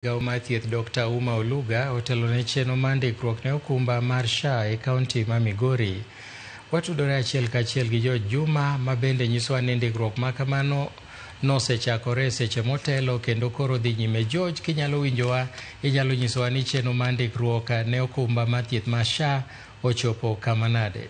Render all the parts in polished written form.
Migawo mar thieth Dr. Uma Oluga otelo ne chenro mar ndikruok ne okumba mar SHA e kaunti ma Migori. Watudore achiel kachiel gi George Juma ma bende nyisowa ni ndikruok ma kamano nosechakore e seche motelo kendo koro dhi nyime. George, kinyalo winjowa, inyalo nyisowa ni chenro mar ndikruok ne okumba mar thieth mar SHA ochopo kama nade?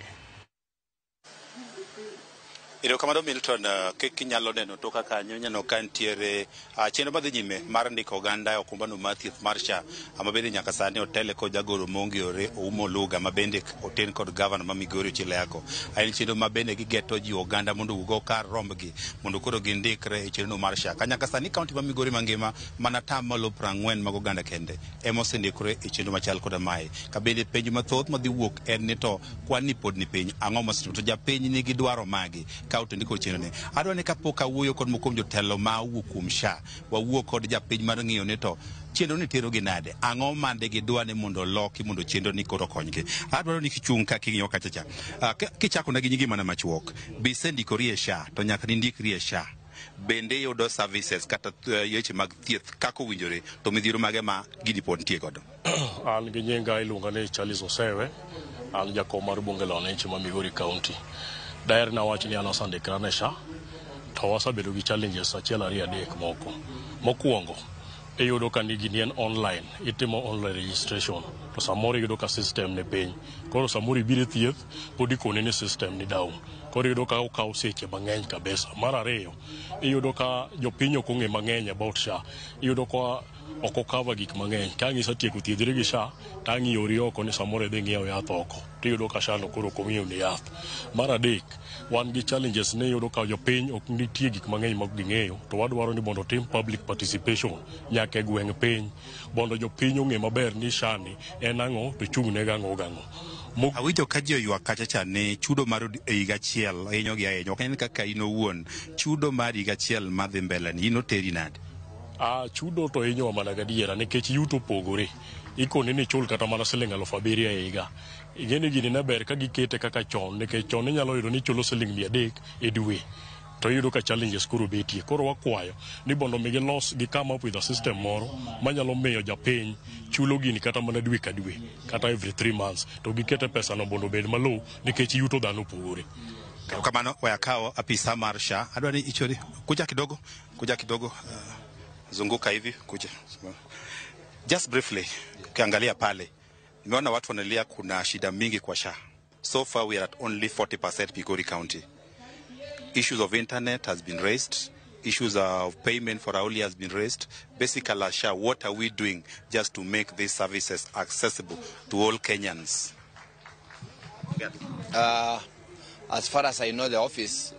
Erokamano Milton, kik inyalo neno toka kanyo, ineno ka nitiere chenro madhi nyime mar ndiko oganda e okumbano mar thieth mar SHA, ma bende nyaka sani otele kod jagoro mongirore Ouma Oluga, ma bende oten kod gavana ma Migori Ochilo Ayacko. En chenro ma bende gigeto jiwo oganda mondo owuog kar rombgi mondo koro gindikre e chenro mar SHA. Ka nyaka sani kaunti ma Migori mangima mana atamalo 40 mag oganda kende ema osendikore e chenro machal koda mae. Ka bende penjo mathoth madhi wuok en ni to kwan ni pod ni piny, ang'o mosetimo to japiny nigi dwaro magi ka otendiko chenro ni. Adwa ni kapok awuoyo kod moko kuom jotelo ma owuok kuom SHA, wawuo kod japiny mar ng'iyo ni to chenro ni tero gi nade, ang'o mande gidwa ni mondo oloki mondo chenro ni koro okonygi. Adwaro ni kichung' ka king'iyo kacha cha, kichako na gi nyingi mana machuok, be isendikori e SHA to nyaka nindikri e SHA. Bende iyudo services kata weche mag thieth kaka owinjore to midhiero mage ma gini pod nitie godo? An gi nyinga iluonga ni Charles Osewe, an jakom mar bunge la wananchi ma Migori County. Daher nawach ni an asendikra ne SHA, to wasebedo gi challenges achiel ariyo adek moko. Mokwongo, iyudo ka ni gini en online, itimo online registration, to samoro iyudo ka system ni piny. Koro samoro ibiro e thieth, pod ikoni ni system ni down. Koro iyudo ka okawo seche mang'eny kabisa. Mar ariyo, iyudo ka jopiny ok ong'e mang'eny about SHA. Iyudo ka ok okava gik mang'eny. Ka ang' isetieko thiedhri gi SHA, to ang' iori oko ni samoro idhi ng'iew yath oko. Tiyudo ka SHA no koro ok ong'iew ni yath. Mar adek, wan gi challenges ni iyudo ka jopiny ok nitie gik mang'eny ma ok ging'eyo, to wadwaro ni mondo otim public participation nyaka e gweng' piny, mondo jopiny ong'e maber ni SHA ni en ang'o to chung' ne gang'o gang'o. Awinjo ka ji oywak kacha cha ni chudo mar e higa achiel hinyo gi ahinya. Ok en kaka in owuon, chudo mar higa achiel madhi mbele ni in oteri nade? Chudo to hinyowa mana gadiera nikech yuto opogore. Ikoni ni ichul kata mana siling 7,000 e higa. Ing'e ni gini ne ber ka gikete kaka chon nikech chon inyalo yudo ni ichulo siling 300 e dwe. To iyudo ka challenges koro betie. Koro wakwayo ni mondo mi gilos gi come up with a system moro manyalo miyo japiny chulo gini kata mana dwe ka dwe kata every 3 months to gikete pesa no mondo obed malo nikech yuto dhano opogore. Erokamano, we akaw apisa mar SHA. Adwa ni ichori, kuja kidogo, kuja kidogo, zunguka hivi, kuja. Just briefly, ukiangalia pale, nimeona watu wanalia kuna shida mingi kwa SHA. So far we are at only 40% Migori County. Issues of internet has been raised. Issues of payment for Auli has been raised. Basically, as SHA, what are we doing just to make these services accessible to all Kenyans? As far as I know the office,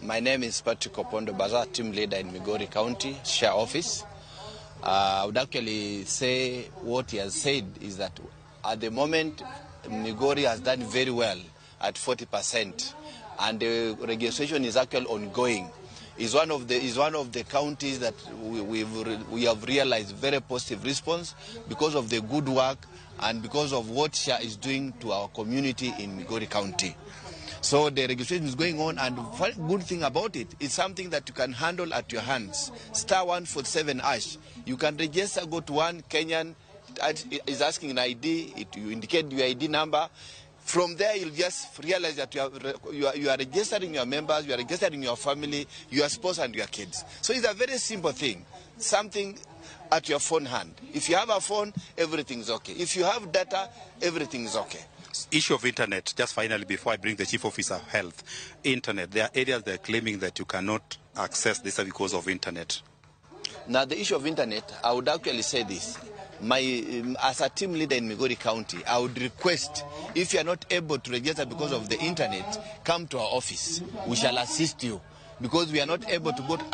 my name is Patrick Opondo Baza, team leader in Migori County, SHA office. I would actually say what he has said is that at the moment, Migori has done very well at 40%, and the registration is actually ongoing. Is one of the counties that we have realized very positive response because of the good work and because of what SHA is doing to our community in Migori County. So the registration is going on, and the good thing about it is something that you can handle at your hands. Star 147 hash. You can register, go to one Kenyan, it is asking an ID, you indicate your ID number. From there, you'll just realize that you are registering your members, you are registering your family, your spouse, and your kids. So it's a very simple thing, something at your phone hand. If you have a phone, everything's okay. If you have data, everything's okay. Issue of internet, just finally before I bring the Chief Officer of Health, internet, there are areas that are claiming that you cannot access this because of internet. Now, the issue of internet, I would actually say this. As a team leader in Migori County, I would request, if you are not able to register because of the internet, come to our office. We shall assist you, because we are not able to go to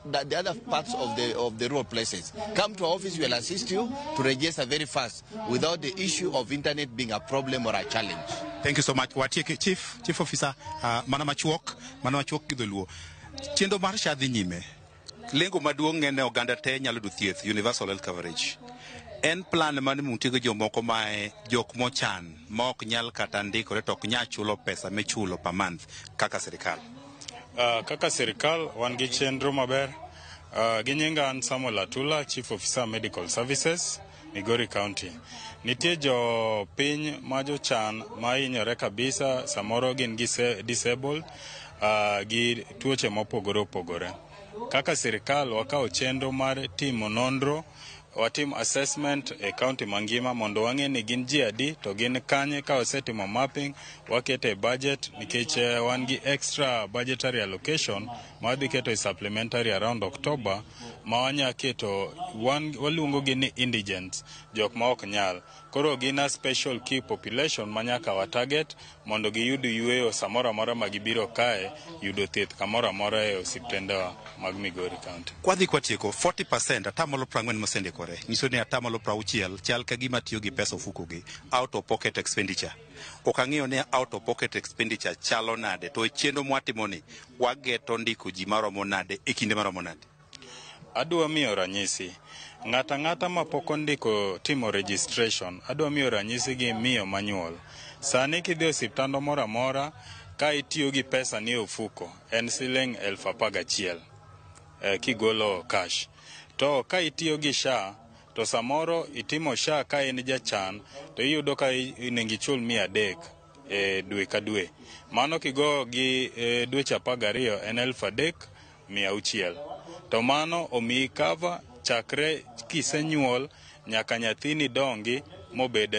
the other parts of the rural places. Come to our office, we will assist you to register very fast without the issue of internet being a problem or a challenge. Thank you so much. Watieke, Chief Officer, mana machuok gi dholuo. Chenro mar SHA dhi nyime. Lengo maduong' en oganda te nyalo yudo thieth, universal health coverage. En plan mane mutigo jomoko ma jok mochan ma ok nyal kata ndikore to ok nyal chulo pesa michulo per month kaka sirikal? Kaka sirikal wan gi chenro maber. Gi nyinga an Samuel Atula, Chief Officer Medical Services, Migori County. Nitie jo piny ma jochan ma hinyore kabisa, samoro gin gi disabled, gi tuoche mopogore opogore. Kaka sirikal wakawo chenro mar timo nonro, watim assessment e county mangima mondo wang'e ni gin ji adi to gin kanye. Ka wasetimo mapping, waketo e budget nikech wan gi extra budgetary allocation ma wadhi keto e supplementary around October ma wanya keto wan waluongo gi ni indigents, jok ma ok nyal. Koro gin a special key population ma nyaka wa target mondo giyud yueyo samoro amora ma gibiro kae yudo thieth kamoro amora e osiptendewa mag Migori County. Kwadhi kwatieko 40%, 40% mosendikore nyiso ni 60% chal ka gima tiyo gi pesa ofukogi, out of pocket expenditure. Ok ang'eyo ni out of pocket expenditure chalo nade, to e chenro mwatimo ni wageto ndiko ji maromo nade e kinde maromo nade? Adwa miyo ranyisi. Ng'ato ang'ata mapok ondiko timo registration, adwa miyo ranyisi gi miyo manyuol. Sani kidhi e osiptand moro amora ka itiyo gi pesa ni e ofuko en siling 11,000 kigolo cash. To ka itiyo gi SHA to samoro itimo SHA ka in jachan to iyudo ka onego ichul 300 e dwe ka dwe. Mano kigo gi dweche 12 en 3,600. To mano omiyi cover chakre kisenyuol nyaka nyathini dongi mobed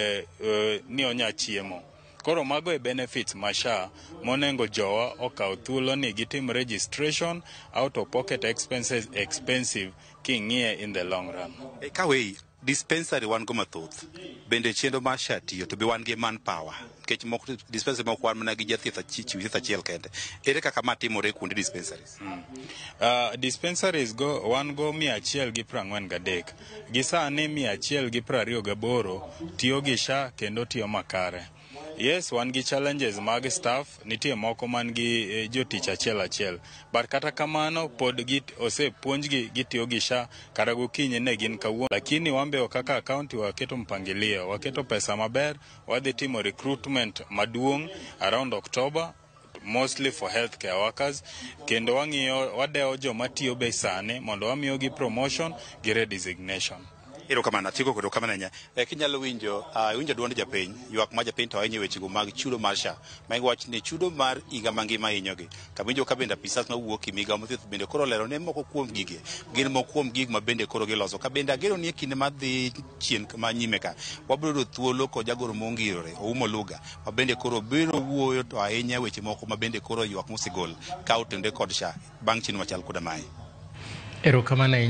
ni onya chiemo. Koro mago e benefits ma SHA monego jowa okaw thuolo ni gitim registration. Out of pocket expenses expensive king'iye in the long run. E, kawei dispensary wan go mathoth, bende chenro mar SHA tiyo to be wan gi manpower? Nikech moko dispensary moko wan mana gi jathieth chiw thieth achiel kende. Ere kaka ma timore kuonde dispensaries? Dispensaries go wan go 143. Gi sani 128 tiyo gi SHA kendo tiyo makare. Yes, wan gi challenges mag staff, nitie moko man gi jotich achiel achiel. But kata kamano pod osepuonjgi gitiyo gi SHA kata gokinyi ne gin kawuono. Lakini wan be kaka county waketo mpangilio, waketo pesa maber, wadhi timo recruitment maduong' around October, mostly for healthcare workers, kendo wang'iyo wadewo joma tiyo be sani mondo wamiyogi promotion gi redesignation. Erokamano, atieko kod erokamano ahinya. Kinyalo winjo winjo duond japiny, ywak mar japiny to ahinya e wechego mag chudo mar SHA. Ma iwach ni chudo mar higa mangima hinyogi. Kama ka bende apisas mawuok e migao mar thieth bende koro olero ne moko kuom gige gin moko kuom gik ma bende koro giloso. Ka bende ageno ni e kinde madhi chien ma nyime ka wabiro yudo thuolo kod jagoro mongirore Oumo Luga ma bende koro biro wuoyo to ahinya weche moko ma bende koro ywak mosegol ka otenore kod SHA bang' chenro machal koda mae. Erokamano ahinya.